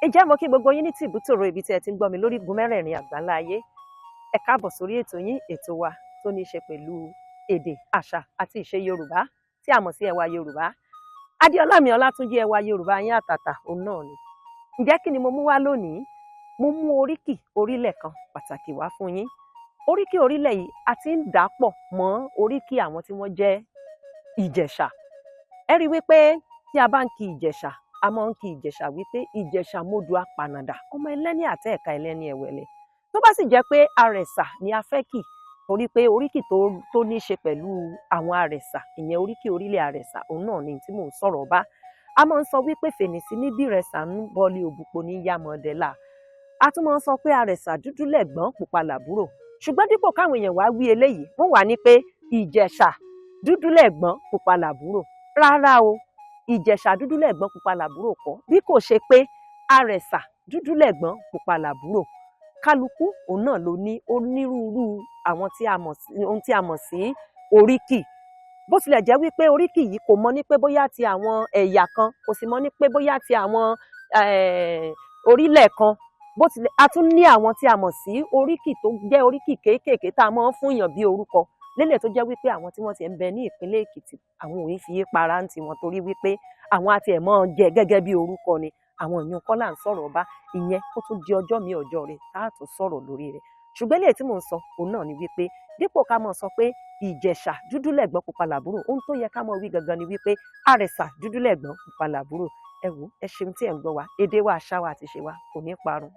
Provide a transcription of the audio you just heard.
Ǹjẹ́ mo kí gbogbo yín ní tìbútòrò ibi tí ẹ ti ń gbọ́ mi lórí igun mẹ́rẹ̀ẹ̀rin àgbáńlá ayé. Ẹ káàbọ̀ sórí ètò yín, ètò wa tó ní í ṣe pẹ̀lú èdè, àṣà àti ìṣe Yorùbá tí a mọ̀ sí Ẹwà Yorùbá. Adéọlá mi Ọlátúnjí, Ẹwà Yorùbá yín àtàtà òun náà ni. Ǹjẹ́ kí ni mo mú wá lónìí? Mo mú oríkì orílẹ̀ kan pàtàkì wá fún yín. Oríkì orílẹ̀ yìí a ti ń dà pọ̀ mọ́ oríkì àwọn tí wọ́n jẹ́ Ìjẹ̀ṣà. Ẹ rí wípé tí a bá ń kí Ìjẹ̀ṣà, a máa ń kí Ìjẹ̀ṣà wípé Ìjẹ̀ṣà modù apànàdà, ọmọ ẹlẹ́ni àtẹ ẹ̀ka ẹlẹ́ni ẹ̀wẹ̀lẹ̀. Tó bá sì jẹ́ pé Àrẹ̀sà ni a fẹ́ kì, torí pé oríkì tó ní í ṣe pẹ̀lú àwọn Àrẹ̀sà, ìyẹn oríkì orílẹ̀ Àrẹ̀sà, òun náà ni tí mò ń sọ̀rọ̀ bá. A máa ń sọ wípé fènìsí níbí rẹ̀sà ń bọ́lé òbúpo ní yàmọ̀dẹ́là. A tún máa ń sọ pé Àrẹ̀sà dúdú lẹ̀gbọ́n, pupa làbúrò. Ṣùgbọ́n dípò káwọn èèyàn wá wí eléyìí, wọ́n wà ní pé Ìjẹ̀ṣà dúdú lẹ̀gbọ́n, pupa làbúrò. Rárá o, Ìjẹ̀ṣà dúdú lẹ̀gbọ́n, pupa làbúrò kọ́, bí kò ṣe pé Àrẹ̀sà dúdú lẹ̀gbọ́n, pupa làbúrò. Kálukú òun náà ló ní onírúurú àwọn tí a mọ̀ sí ohun tí a mọ̀ sí oríkì. Bó tilẹ̀ jẹ́ wípé oríkì yìí kò mọ ní pé bóyá ti àwọn ẹ̀yà kan, kò sì mọ ní pé bóyá ti àwọn orílẹ̀ kan. Bó tilẹ̀ a tún ní àwọn tí a mọ̀ sí oríkì tó jẹ́ oríkì kéékèèké tá a máa ń fún èèyàn bí orúkọ lélẹ̀, tó jẹ́ wípé àwọn tí wọ́n ti ń bẹ ní ìpínlẹ̀ Èkìtì, àwọn ò ní fi í para ń tiwọn, torí wípé àwọn àti ẹ̀ máa ń jẹ gẹ́gẹ́ bí orúkọ ni. Àwọn èèyàn kọ́ là ń sọ̀rọ̀ bá ìyẹn, ó tún di ọjọ́ mi ọjọ́ rẹ̀ tá a tún sọ̀rọ̀ lórí rẹ̀. Ṣùgbọ́n eléyìí tí mò ń sọ òun náà ni wípé dípò ká máa sọ pé Ìjẹ̀ṣà dúdú lẹ̀gbọ́n, pupa làbúrò, ohun tó yẹ ká máa wí gangan ni wípé Àrẹ̀sà dúdú lẹ̀gbọ́n, pupa làbúrò. Ẹ wò, ẹ ṣeun tí ẹ̀ ń gbọ́ wa. Èdè wa, àṣà wa àti ìṣe wa kò ní parun.